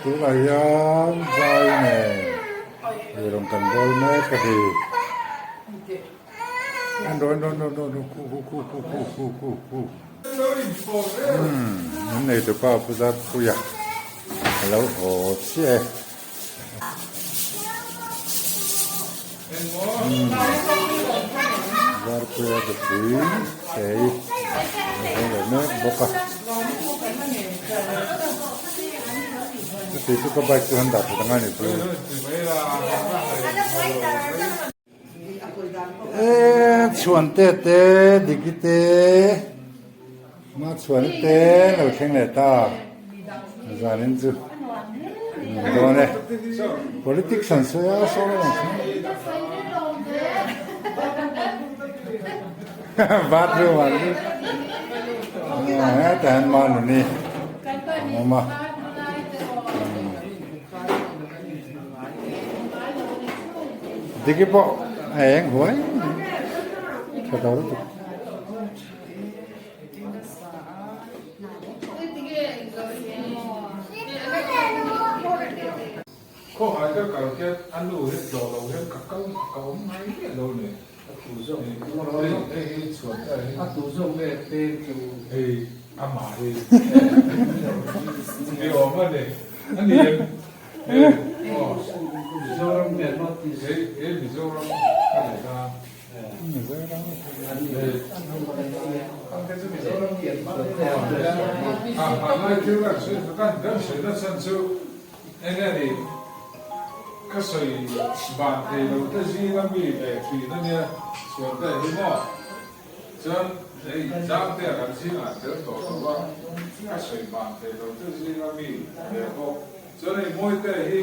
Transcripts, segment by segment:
Tunah hian zai nen eirawng kan bawl mek a ni. En rawh en rawh en rawh en rawh khu khu khu khu khu khu khu khu. Umm min nei tupa Pu Zarpuia a lo haw chiah e. Umm Zarpuia nupui tei a lo haw leh mek bawk a. Chuti chu ka bike chu han dah that angai ni chu. Eee chhuante te Diki te Machhuani te lo thleng leh ta zanin chu nuam dawn e politics an sawi a sawi ang chu bathroom ah hetah hian Manuni a awm a. Diki pawh a eng huai tha tawh lutuk. Khawhai ka kal hian a nu hi tlawh lo hian ka kal ka awm ngai miah lo ni. A tu zawk hei hei hi chhuan ta hi. A tu zawk nge peng chu. Hei amah hi ni awm a ni. A ni em? Hei aw. Mizoram nge North East? Hei hei Mizoram ka nei ta. Mizoram. Hei. A hmanlai thil kan sawi kan kan sawi nachhan chu eng nge ni? Ka sawi ban thei lo te zinga mi ve thin a nia, chhuan te hi maw? Chuan hei zang te a kan zingah tel tawh lo va, ka sawi ban thei lo te zinga mi ve bawk. Chuan hei mawi te hi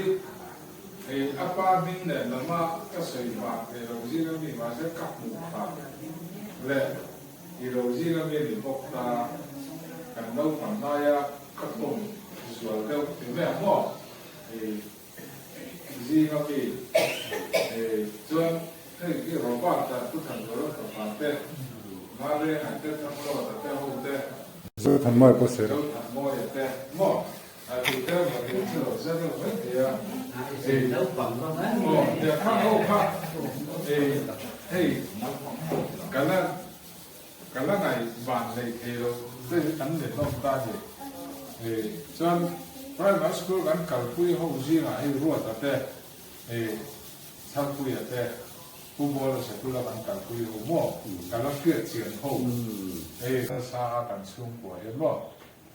hei a pa hming leh lama ka sawi ban thei lo zinga mi mahse ka hmuh phah leh i lo zinga mi a ni bawk ta, kan naupang laia ka khawm zual deuh ti mai ang maw? Hei zinga mi chuan hei hi Robert a Pu Thanzawla fapa te, Marenga te, Thanglawta te ho te, Zothanmawia pawh sawi rawh. Zothanmawia te maw a tu te maw tih chu lo zet deuh mai thei a. Hei aw tiang khang ho kha hei hei ka la ka la ngaih van nei thei lo te an ni hlawm ta ni. Hei chuan primary school kan kalpui ho zingah hei Ruata te, hei Chhalpuia te, Pu Bawla Sikula kan kalpui ho maw, ka la hriat chian ho. Hei nasa a kan chhungkua hian maw,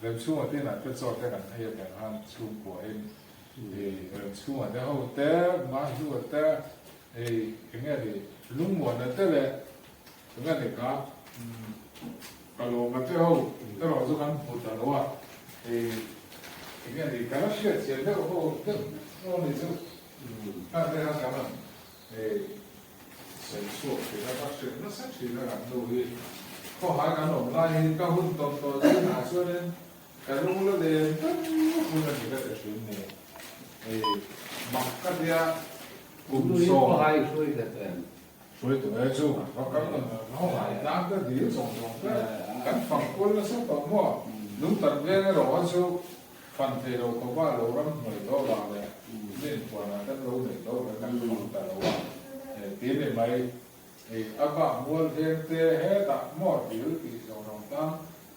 Remchhunga te inah te chaw te kan ei atang khan chhungkua in hei Remchhunga te ho te, Mahlua te, hei enge ni Lungmuana te leh Tunge ni kha ka lawm a te ho erawh chu kan hmu ta lo a, hei enge ni ka la hriat chian deuh ho deuh ho ni chu kha te kha kan rawn hei sawi chhuak thin a, ka hrilh nasa thin a kan nu hi khawhai kan awm lai hi ka hun tawm tawh zingah chuanin ka lung la len deuh hun a ni ka ti thin ni, hei mak ka tia kum sawm. Hruaitu e chu va kal lo na ho ngai tlang te dil zawng zawng te kan fang kual nasa tawh maw lungtan veng erawh a chu fan thei lo khawp a lo ram hnuai tawh vang leh min huan ah kan lo nei tawh vek kan fang ta lo a he ti ni mai hei a bak mual veng te hetah maw dil tih zawng zawng tlang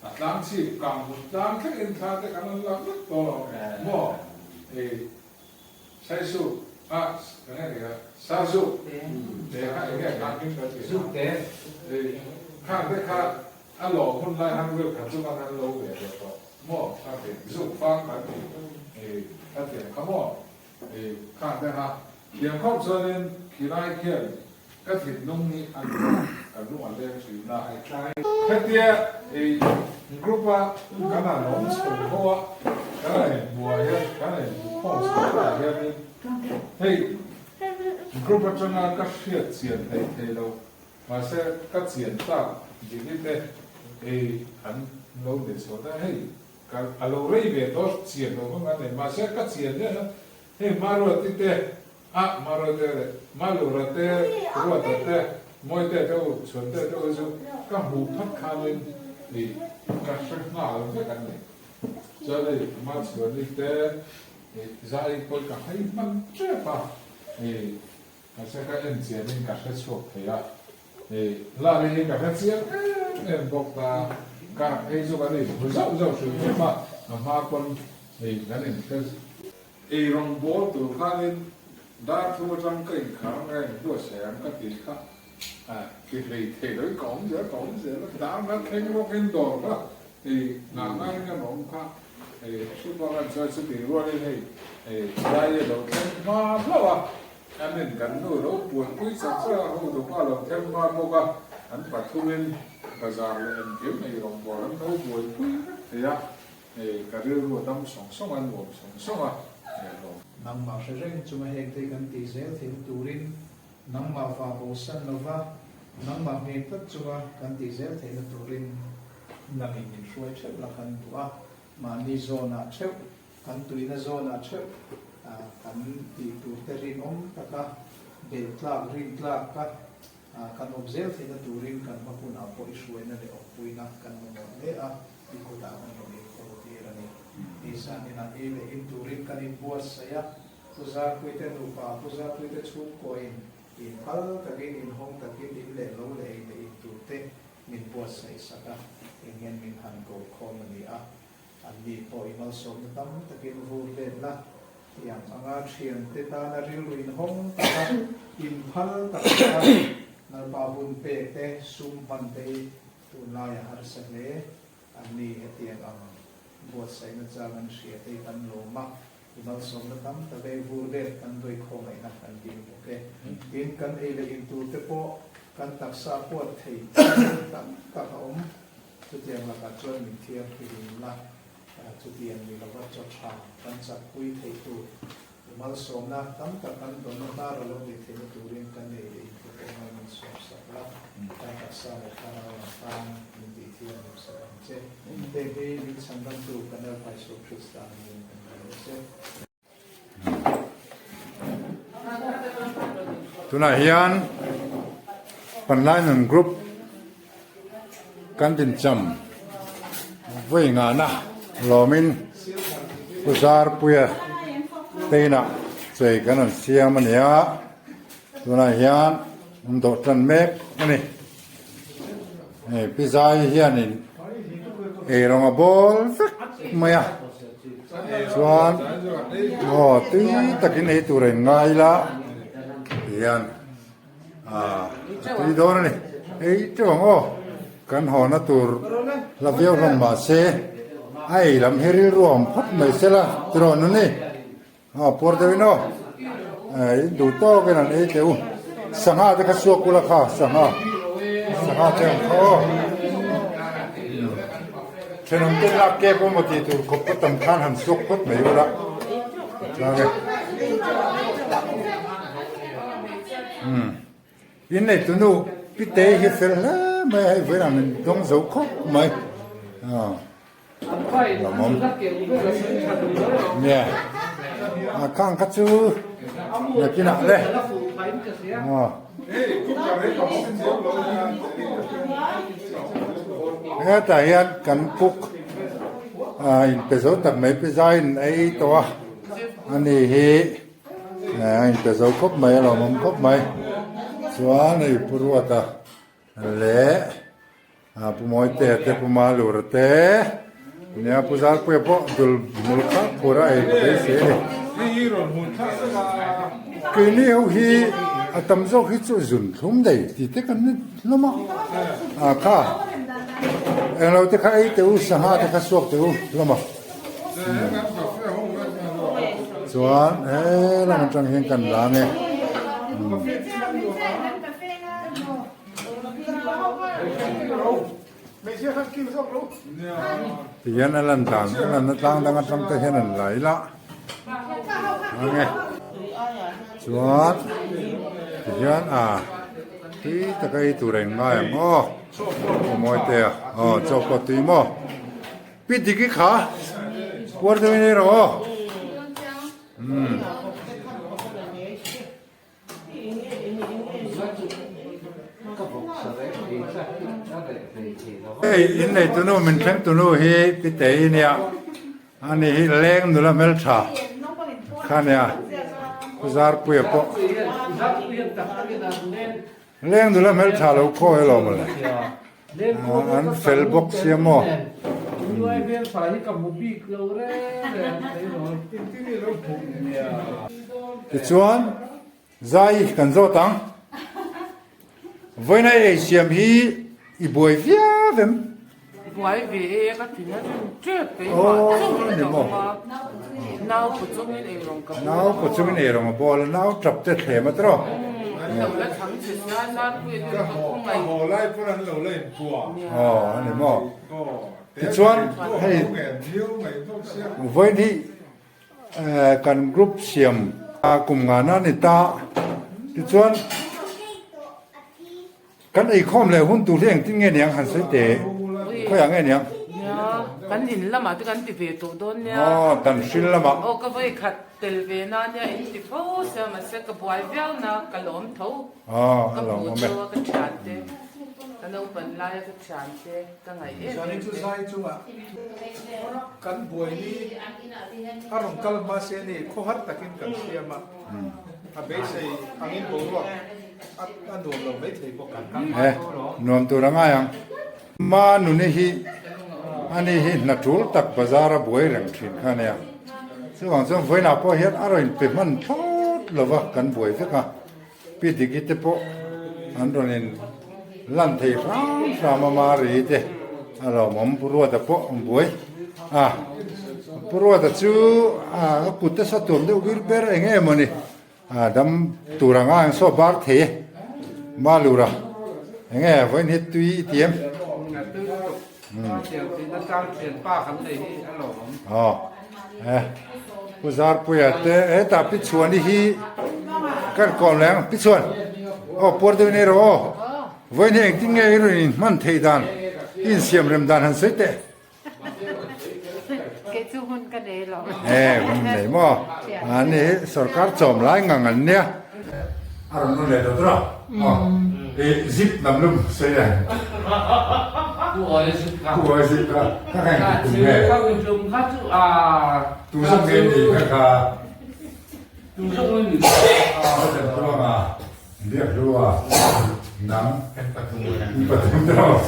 a tlang chhip kang hmun tlang thleng in thla te kan an lak vek tawh lo maw hei Saisu a enge ni a Sazu te kha enge kha hming kan ti Zuk te ei khang te kha a lawm hun lai han vel khat chu kan han lo ve ve tawh maw kha ti zuk fang kan ti ei kha tiang kha maw ei khang te kha thiam khawp chuanin khilai khian Ka thinlung hi a ni a, ka lung a leng thin a. Hetia ei group a kan han awm chho ho a, kan han inhmuh ah hian, kan han inhmuhkhawm chho ah hianin hei group atanga ka hriat chian theih thei lo, mahse ka chian tak diki te ei an lo nei chho ta, hei ka a lo rei ve tawh chian lo hmang an nei, mahse ka chian hian a hei Maruati te A, Marote leh Malura te, Ruata te, Mawite te u, Chhuante te u chu ka hmuh phat khanin ih ka hre nghal vek an ni. Chuan hei Machhuani te, Zai pawh ka hai hman tep a, mahse ka en chianin ka hre chhuak thei a, Lari hi ka hre chiang em em bawk ta, ka hei chu kan inhmu zauh zauh hrim hrim a, a hma pawn hei kan inhre. Ei rawng bawl tur khanin dar thu atang ka inkhar ang ka inbuatsaih ang ka tih kha ti hlei thei loin ka awm zel ka awm zel a, dar na thleng rawkin dawr kha hei ngah ngaiin kan awm kha hei super an chuan chutih rualin hei hei zai a lo thleng hma hlauh a, an in kan nu lo buaipui chak chak a, hotupa lo thleng hma bawk a, an pathumin bazar leh engkim ei rawng bawl an lo buaipui vek thei a. Hei ka rilru a dam sawng sawng a, nuam sawng sawng a, hei hlawm. Nangmah hre reng chunga heng te kan tih zel theihna turin nangmah vah bosan lova nangmah ngheng tlat chunga kan tih zel theihna turin nangin min hruai theuh la kan duh a, mahni zawnah theuh, kan tuina zawnah theuh kan tih tur te rinawm taka belh tlak, rin tlak a kan awm zel theihna turin kan hma hunah pawh i hruaina leh awmpuina kan mamawh hle a. I kutah kan rawn inkawl tir a ni. Hei zaninah ei leh in turin kan inbuatsaih a, Pu Zarpuite nupa, Pu Zarpuite chhungkuain inphal takin, inhawng takin in leh lo leh ei leh in turte min buatsaih sak a, eng hian min han ko khawm a ni a. Anni pawh i malsawmna tam takin vur let la, tiang anga thiante tana rilru inhawng taka inphal taka Lalpa hun pek te, sum hman te hi Tunlaia harsa hle an ni hetiang ang buatsaihna chang an hria te hi kan lawm a, i malsawmna tam tak ei vur det kan duai khawngaihna kan dil bawk e. Tin, kan ei leh in tur te pawh kan taksa puat thei tam tak a awm. Chutiang lakah chuan min thianghlim la, chutiang ni lova chaw tha kan chakpui theih tur I malsawmna tam tak kan dawnna hnar a lo nih theihna turin kan nei leh in pawh ngai min sawm sak la, kan taksa leh thlarau lam tan min tih thiam lo sak ang che. Heng hi min chhandamtu kan Lalpa Isua Krista angin kan dil a che. Tunah hian Panlainun Group kan dincham vawi ngahna lawmin Pu Zarpuia te inah chei kan rawn siam a ni a, tunah hian an dawh tan mek a ni. Hei Pi Zai hianin eirawng a bawl vek mai a, chuan aw tui takin ei tur a inngai ila tihian. A tui dawn a ni. Ei teuh ang aw. Kan hawna tur hla viau hlawm mah se a ei lam hi rilru a awm phawt mai se la tiraw nuni? Aw puar deuhin aw. In duh tawkin an ei teh u. Sangha te kha suak ula kha sangha. Sangha te ang kha aw. Thenawm te lak kep emaw tih tur khawp khaw tam khan han suak phawt mai ula. Tlang e. In nei tunu Pitei hi fel hle mai a, hei vawiin ang in dawng zo khawp mai. Lawmawm. Nia. A khang kha chu nakinah le. Hetah hian kan cook a inpe zo tak mai pi zaiin a ei tawh a, ani hi a inpe zo khawp mai a lawmawm khawp mai chuan hei Pu Ruata leh Pu Mawitea te Pu Malura te nia Pu Zarpuia pawh dul hmul kha phur a ei ka beisei a ni. Keini ho hi a tam zawk hi chu zun thlum nei tih te kan ni hlawm a, a kha englo te kha ei teh u sangha te kha suak teh u hlawm a chuan he lam atang hian kan la nge. Tihian a lan dan a lanna tlang dang atang te hian an la ila ange chuan tihian a tui taka ei tur a inngai ang aw aw mawi te a aw chaw pawh tui maw pi diki kha puar deuhin ei rawh aw umm. Hei in nei tunu min thleng tunu hi Pitei nia ani hi leng nula hmeltha. Khania Pu Zarpuia pawh leng nula hmeltha lo khawi alawm mawle. An fel bawk sia maw. Tichuan zai kan zawt ang. Vawiina ei siam hi i buai viau em? Buai ve e ka thin a rim tep keimah chauh in ka awm a, nau paw chungin ei rawng ka bawl a. Nau paw chungin ei rawng a bawl a, nau tap te thlem a tawh. An lo la chhang che sia, Zarpuia te ka khawngaih. Ka haw lai pawn an lo la inpuah. Aw a ni maw. Tichuan hei vawiin hi Kan group siam a kum ngana a ni ta. Tichuan kan eikhawm leh hun tur hi engtin nge niang han sawi teh? Khawiah nge niang? Nia, kan in lamah te kan ti ve tawh dawn nia. Aw, kan hrilh lamah. Aw, ka vawi khat tel ve na nia in ti fo sia mahse ka buai viau na ka lawm tho. Aw, Ka a lawm hmuh awm e. chu a ka thian te, ka naupan laia ka thian te. Ka ngaih em Zani em chu te. zai chungah kan buaini a rawn kal hma se ni khawhar takin kan siam a, a beisei angin boruak a nuam lo maithei bawk ang. He nuam tur a ngai ang. Ma nuni hi ani hi hna tul tak bazar a buai reng thin kha ania. Chuvang chuan vawiinah pawh hian a rawn inpe hman thlawt lova kan buai vek a. Pi Diki te pawh an rawn in lan thei hram hram a Mari te a lawmawm Pu Ruata pawh an buai a Pu Ruata chu a kut te sa tuam deuh bir ber eng nge mawni a dam tur anga ang saw bar thei e Malura eng nge vawiin hi tui i ti em Aw eh Pu Zarpuia te hetah Pi Chhuani hi kan kawm leh ang Pi Chhuan aw puar deuhin ei rawh aw vawiin hi engtin nge i rawn inhman theih dan i insiam rem dan han sawi teh. Kei chu hun ka nei lo. Eh hun nei maw ani hi sorkar chawm lai ngang an nia. A rawn nu leh dawt rawh aw i zip lam lum sawi a. Ku awi zip kha. Ku awi zip kha ka kha engti tum nge. Ka tum kha chu a. Tu zawk nge ni kha kha. Tu zawk nge ni. A chan tuanga biak hlua nang Kan pathum in pathum te rawh.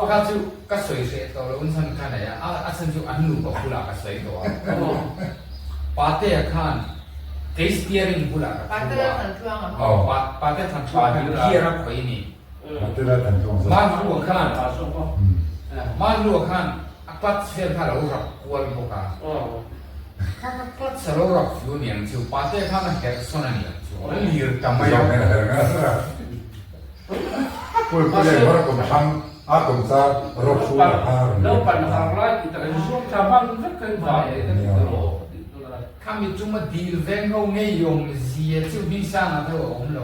Kha chu ka sawi hreh tawh lo in chhan kha nei a, a chhan chu an nupa bulah ka sawi tawh a. Patea khan kei steering bulah ka thu a. Aw Patea than thu khan gear a khawih a ni. Manlua khan Manlua khan a clutch vel kha a lo rap kual bawk a. Kha kha clutch a lo rap fu aniang chu Patea khan a herh sawn aniang chu a lir ta mai a. Khami chunga dil veng ho ngei awm zia chu Hmingsanga deuh a awm lo.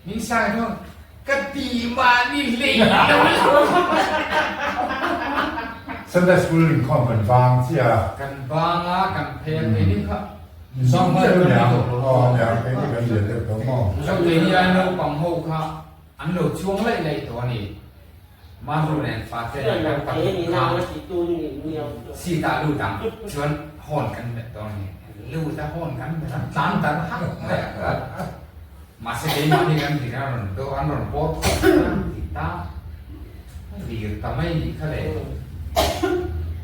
Hmingsanga chuan ka ti mahni hlei lo. Sunday school inkhawm kan bang chiah a. Kan bang a, kan phei a, keini kha Keini ai naupang ho kha an lo chuang laih laih tawh a ni. Mahnu nen fate nen kan pahnih kha seat ah lut ang chuan horn kan hmet dawn a ni. Lut a horn kan hmet a, tlan dar hak mai a. Mahse keimahni kan hlir a rawn do an rawn pawt khawp a ti ta lir ta mai nih kha le.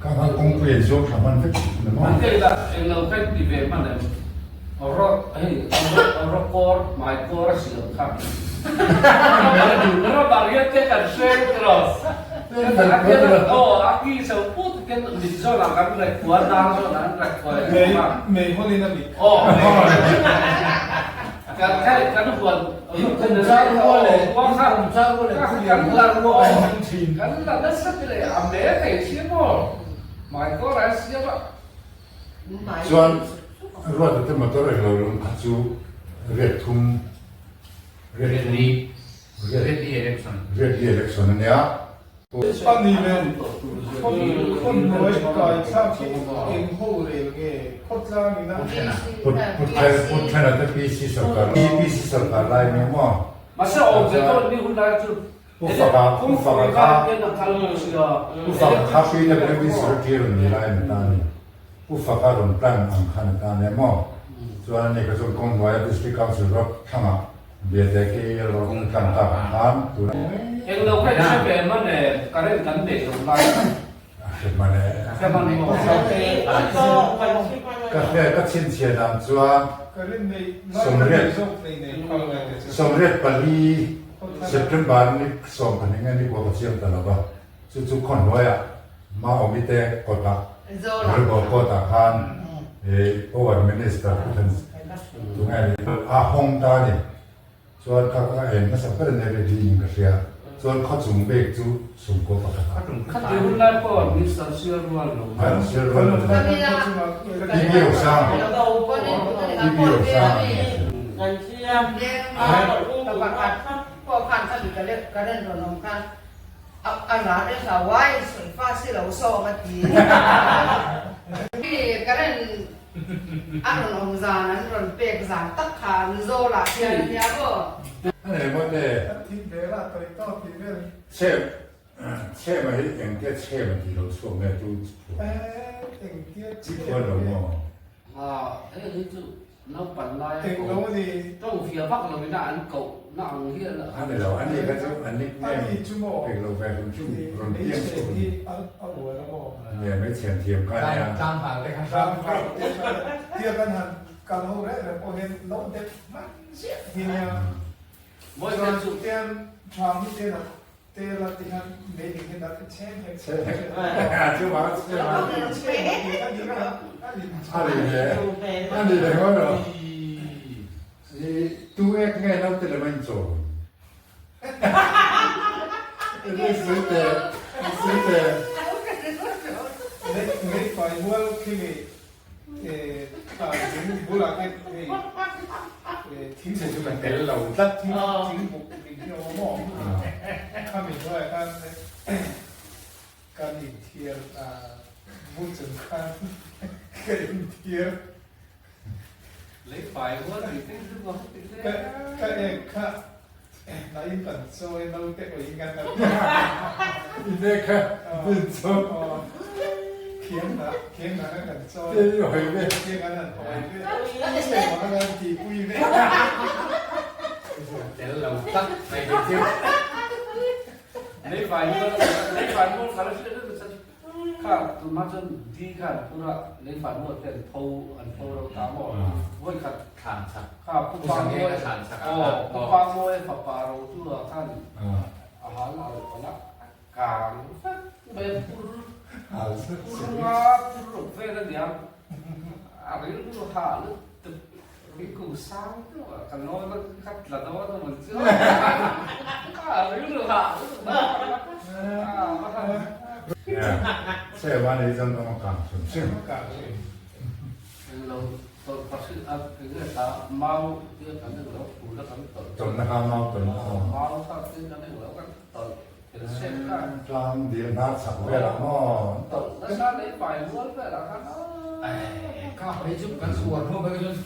Ka hma kawngpui an zuam thla hman vek ni maw? An kei lah englo ka in ti ve hman em? Rawt hei rawt kawr hmai kawr a siam kha. Rawt ah hian te kan hre tiraw? Aw a ki so put ken mit zawn ah kan rek kual dar zawn ah an rek kual Mei hawl in a mit. Aw. Kan kha kan huan kan zar rual leh kan zar rual leh kan la rual kan la nasa ti leh a me thei si maw mai ko rai siam a. Chuan Ruata te motor englo lung kha chu riat thum riat li riat li election riat li election ania. A ni le, khawhnuai kai thlak hi eng ho rel nge khawtlang ina? Put thena te PC sarkar PC sarkar lai nia maw? Mahse awm ve tawh ni hun lai chu Pu Faka Pu Faka kha Pu Faka kha PWD secretary rawn ni lai ni ta ni. Pu Faka rawn plan ang kha ni ta nia maw? Chuan ani kha chuan kawng hnuaia District Council road thlangah Biate KL road a tlan takah khan tunah Englo kha i hre ve man e, current kan neih loh lai kha. A hre man e. A hre man maw? Ka hre ka chhinchhiah dan chuan 84 September ni 12 nge ni pawh ka chiang ta lo va, chu chu khaw hnuaiah Maawmi te kawtah volleyball court ah khan Power Minister Pu Than tunge a hawng ta a ni. Chuan kha ka en hmasa ber in ready in ka hria. Chuan khaw chung bek chu sumkaw pakhat ah. Khati hun lai pawh Minister sial rual lo. An sial rual lo. TV Rosang. TV Rosang. A rawn awm zan an rawn pek zan tak kha Mizola hian a nia maw? A nei maw te? Chhem chhem a hi engtia chhem a tih lo chhuak nge tu phuan lo maw? Hei hi chu Naupan laia koh tawng fia vak lo ina an koh na ang hi a la. A ni lo, a ni kha chu a nickname pek lo ve hrim hrim rawn piang chhuak a ni. Nia, mai thiam thiam kha a nia. A ni le ngawi lo. I tu ek nge naute lem a in chawl. Sui te, sui te. Kha tunhma chuan di khan pura leifan mual te an pho an pho ro ta maw vawi khat thlan chak kha pu pa mawi aw pu pa mawi fapa ro tu ah khan a hal alh palh a a kang vek mai a pur pur nga pur ruk vel a nia a rilru ha lutuk rilru sang deuh a ka nawn a ka tla dawn a mawn chu a rilru ha lutuk Tlang dil hnar chak velah maw an tawlh Kha phei chu kan suar hnu phei chuan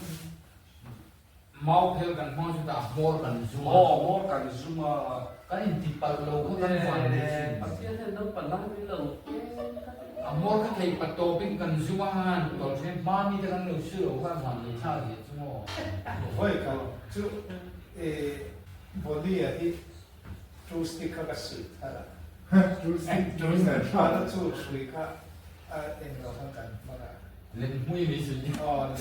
Mau phel kan hmang chu tah hmawr kan zum a. Aw hmawr kan zum a. Kan inti palh lo kha kan van leh thin. Pathian hian naupang lang ni lo te ka ti. A hmawr kha thei pa tawp in kan zum a han tawlh then hma mi te kan lo si lo kha van leh thlak zia chu maw. Vawi kal chu e body a hi true stick kha ka suih thar a. True stick true stick a chu hrui kha a englo khan kan hmang a. Lenhmui mai si. Aw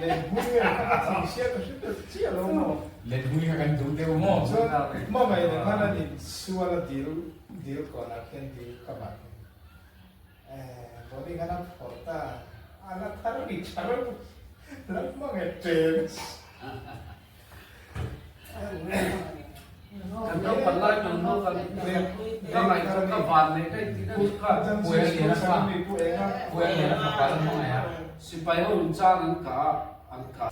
lenhmui a kha thing hriat a hre deuh chiah lo maw. Lenhmui kha kan duh deuh maw. Chuan hmangaih nen khan an insual a dil dil kawnah khian dil kamah khian eh body khan a phawrh ta a la thar ri tha reuh la hmangaih ṭem. Kan naupan lai nang hnu kan ka ngaihtuah ka van nei daih tih na nih kha. Sipai ho in chang an kah a, an kah.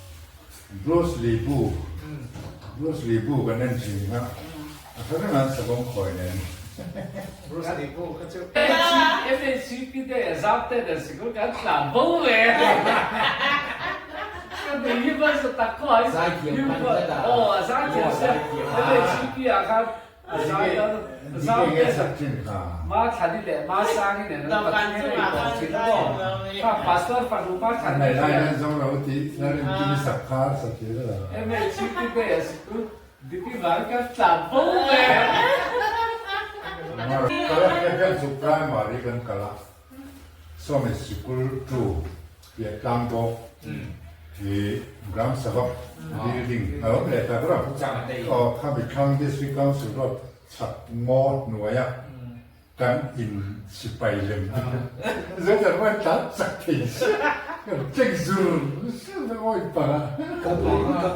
Bruce Lee bu Bruce Lee bu kan en thin kha a tha reng an savawm khawi nen. Bruce Lee bu kha chu. FHCP te zam te nen sikul kan tlan bo ve. Ka nui hi hmasa tak khaw ai. Zaithiam khan zet a. Aw a zaithiam sia. FHCP ah khan. Ma Thlani leh Ma Sangi nen an Pathian a inkawm thin a maw? Kha Pastor fanu Ma Thlani MHCP te a sikul Diki vang kan tlan fo ve. Primary kan kal a, sawmi sikul tu piah tlang bawk i Gram Sabha building a awm leh tak ram. Aw khami thlang District Council Road chhak ngaw hnuaia kan in sipai lem te kha zet an rawn tlan chak thei si kan chek zur zur vek awih pang a. Ka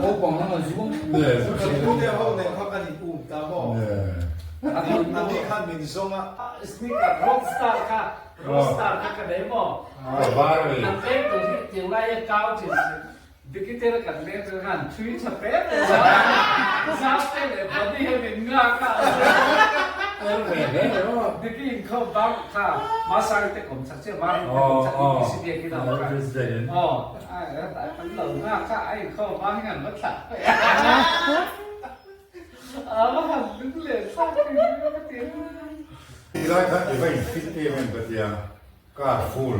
naupang lam a zuang thla. Ka pute ho nen kha kan in um ta maw? Ani khan min zawng a. Sneaker roadstar kha roadstar kha ka nei maw? An tlem tur hi tiang lai a kau thin si. Dikitera kan leng chu khan thui tha fe fe a, Zate leh Body hi min nghak a, Diki inkhawm bang kha Masari te kawm chak chiah Mari te kawm chak UPC biakin a awm kha aw kan lo nghak a, a inkhawm bang hi kan va thlah fe a, a va han lung leh thlak thin ka ti a. Tilai kha i va infit em em ka tia. Car full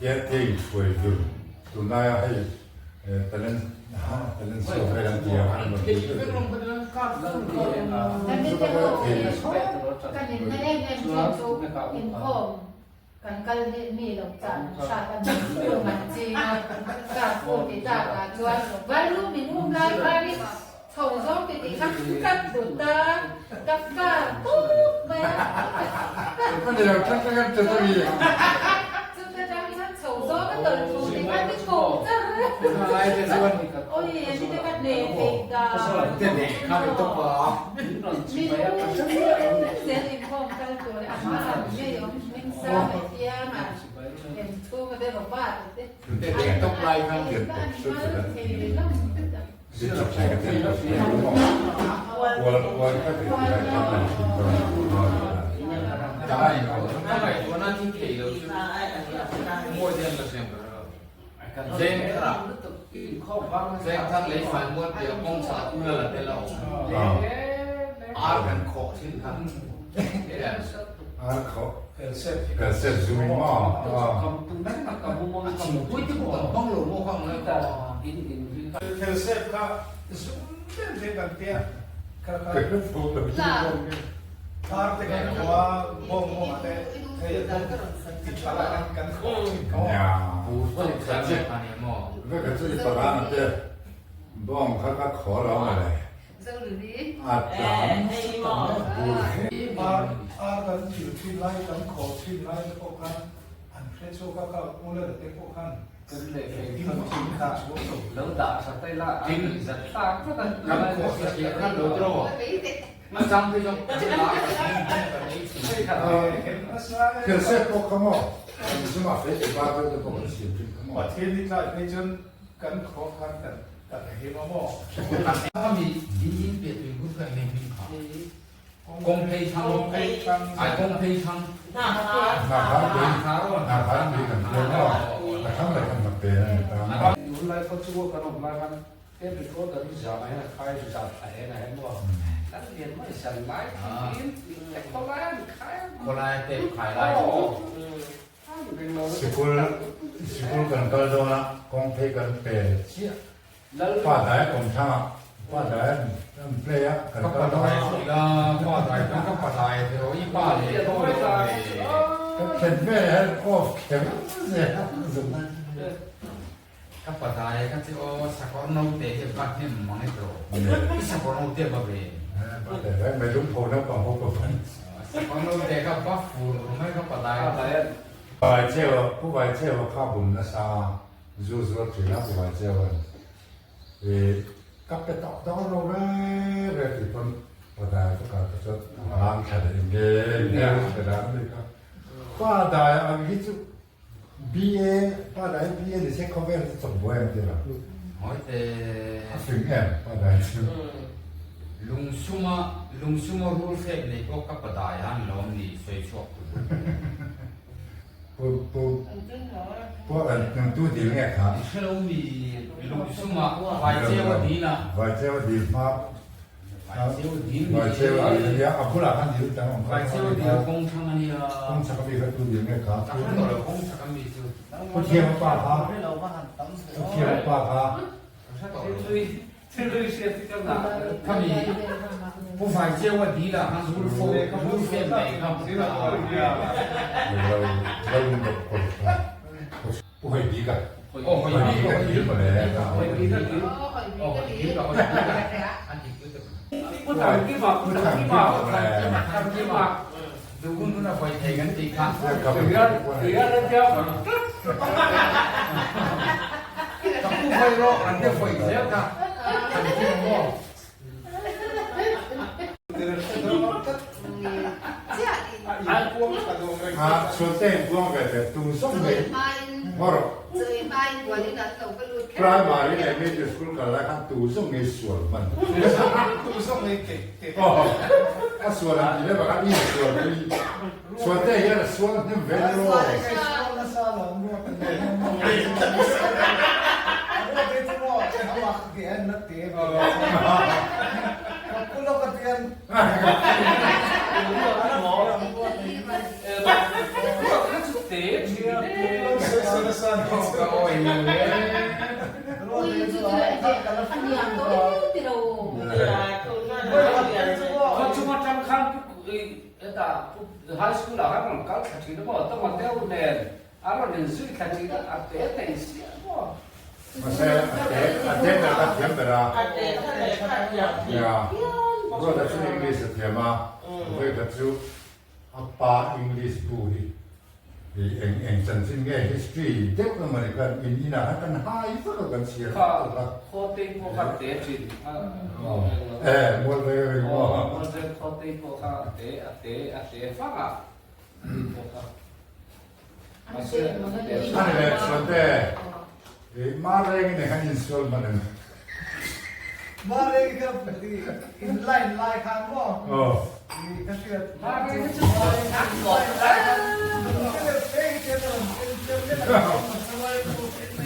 tia tia in hruai vir tunlaia hei talent talent show vel an ti a an rawn ti vek Kan in na em em thin chu inkhawm kan kal hi mi lo chan hrat a ni tum an ching a car full ti tak ah chuan valu min um lai khanin Chho zawng ti tih kha ka tlut a, ka kar tawp mai a. Ka ni lo, ka kan tlut a mi. Chu ka tang chuan chho zawng a tawlh thu ti kha ni ko char. Oi, ani te ka hne theih dan. Min u zel inkhawm kal tur leh a hma ah ngei awm hming sang leh fiam ah em chhung a te Robert a te. A an thei hlawm vek a. Thelsep kha zum deuh deuh kan tia kha kha thar te kan khawh a bawng bawng te hei bawng ti tha lai kan kan khawh thin kha Bawng kha ka khaw lo mawle. A tlan bur he. Ar ar kan thil thin lai kan khawh thin lai te pawh khan an hre chhuak a ka pu la te pawh khan Thil set pawh kha maw zuma fei ti ba deuh te pawh kan siam thin kha maw. Pathian hi tlai phei chuan kan khaw khan kan kan him a maw. Tunlai khaw chu kan awm lai khan tape recorder hi zan ah hian a khai zan thla en ah hian maw kan lian mai zan lai thin in khawlai an khai a khawlai a tape khai lai Sikul sikul kan kal dawn a kawng phei kan pel chiah Pa dai a kawm thlang a, pa dai an play a, kan kal dawn a. Pa dai kha ka pa dai te rawh i pa leh tawh leh Ka thlen vel hian off kher zel a zun a. Ka pa dai kha chu aw sakawr naute hi va hnem mang e tawh. I sakawr naute va ve. Va ve reng mai lungpho naupang ho ka van. Sakawr naute kha va fur mai ka pa dai. Vai cheu pu vai cheu kha bum nasa. Zu zuar thin a buai cheu a ni. I ka pe tawh dawn lo re re tih pawn Padai chu kal te chuan a lang thla leh ngei ngei a la a ni kha. Padai ang hi chu BA, Padai hi BA ni se khawvel chu chawp buai ang tira. Mawite. A fing em Padai chu. Lungsuma lungsuma rul fek nei pawh ka Padai han lawm ni sawi chhuak tur. Pu pu pu an an tu dil nge kha? I hre lo mi lung suma vai cheu a dil a. Vai cheu a dil hma. Vaicheu dil a nia, a bulah khan dil dang awm kha. Vaicheu dil kawng chhang a nia. Kawng chhak a mi kha tu dil nge kha? Ka hre tawh lo kawng chhak a mi chu. Pu Thiama pa kha. Pu Thiama pa kha. Ka hre tawh lo. Khami Pu Vaicheu a dil ah khan rul fawm rul fem mai kha hmu ta a. Pu Haibika. Aw Haibika dil mawle. Haibika dil. Aw Haibika Haibika an ti tu te. Pu Thangkima Pu Thangkima Pu Thangkima. Duh hun hun a vawi thei kan tih kha. Ka pu vawi rawh an te vawi zel kha an ti maw. Sualte in buang ve ve tu zawk mai maw rawh. Primary leh middle school kal lai khan tu zawk ngei sual hman. A sual an ti leh bakah i sual pui. Sualte hian a sual hnem ve ni maw. High school ah khan rawn kal thla thin a maw tawng a deuh nen a rawn inzui thla thin a a te thei siah maw. Mahse a te a te ber kha thiam ber a. Nia Ruata chu English a thiam a Vawikhat chu a pa English bu hi i eng eng chanchin nge history deuh emaw ni khan in inah khan kan hai vak a kan chhiar vak a. Khawtei pawh kha te thin a. E Mualveng a ring maw. Mualveng khawtei pawh kha a te a te a te vak a pawh kha. Ani leh chuan te i mar reng in khan insual hman em? Mar reng kha in line lai khan maw? Aw. I ka hriat. Mar reng hi chu line lai khan.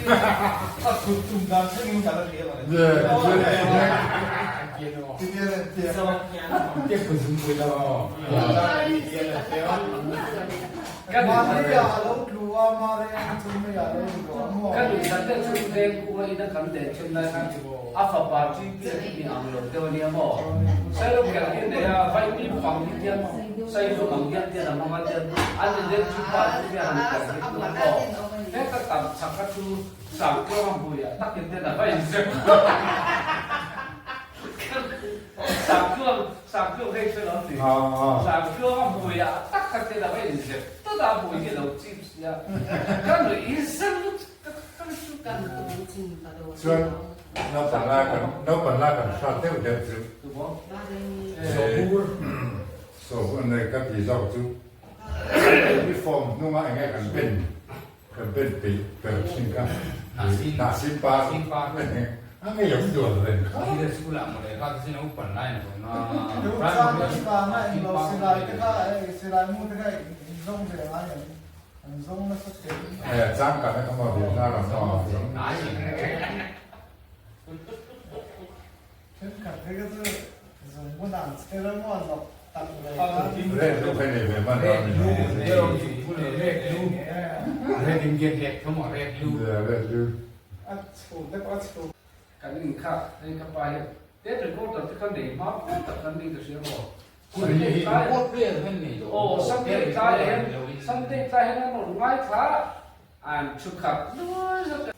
A thut tum dan thlengin ka la hria mawle. Maria a lo tlu a, Maria chu mei a lo tlu a maw? Ka duhsak deuh chu veng kunga ina kan den chhun lai khan a fapa TP a hi mi ang lo deuh a nia maw? Sailo khelh hi nei a, vaimi pang hi hian sailo ang hian tian a hmang a tian an inleng chu pa chu hian han khelh hi chu maw? Heta tam chak a chu Sangtluang a hmuiah takin tian a va inzep. Sangtluang, Sangtluang hei hre lo ni. Sangtluang a hmui ah tak kha chuan a va inzep tawt a, a hmui hi a lo chip sia. Ka nuih hi zen lutuk tak tak chu. Chuan naupang lai kan naupang lai kan hrat deuh deuh chu. Sawhur. Sawhur nei ka ti zawk chu. Uniform hnunga enge kan ben Kan ben peih ber thin kha Hnahsin par a ngei awm dual reng kha. Middle school ah mawle kha chu naupan lai ni tawh na. Chang vanga englo silai te kha silai mu te kha in zawng ve ngai em an zawng nasa thei. Aia chang kan kha maw Vietnam ram maw. Thenkhat te kha chu zungbu dan chher a maw lawk tak ve kha. Red lu kha nei ve hman ram ni. Red lu red Indian red kha maw red lu. Red lu. A chhu te pawh a chhu. Kan in kha hei ka pa hian tape recorder te kha nei hma pawh tak kan ni ka hria maw. Sunday tlai aw Sunday tlai ah hian Sunday tlai hian an rawn ngaithla an thu khat nuai zet a.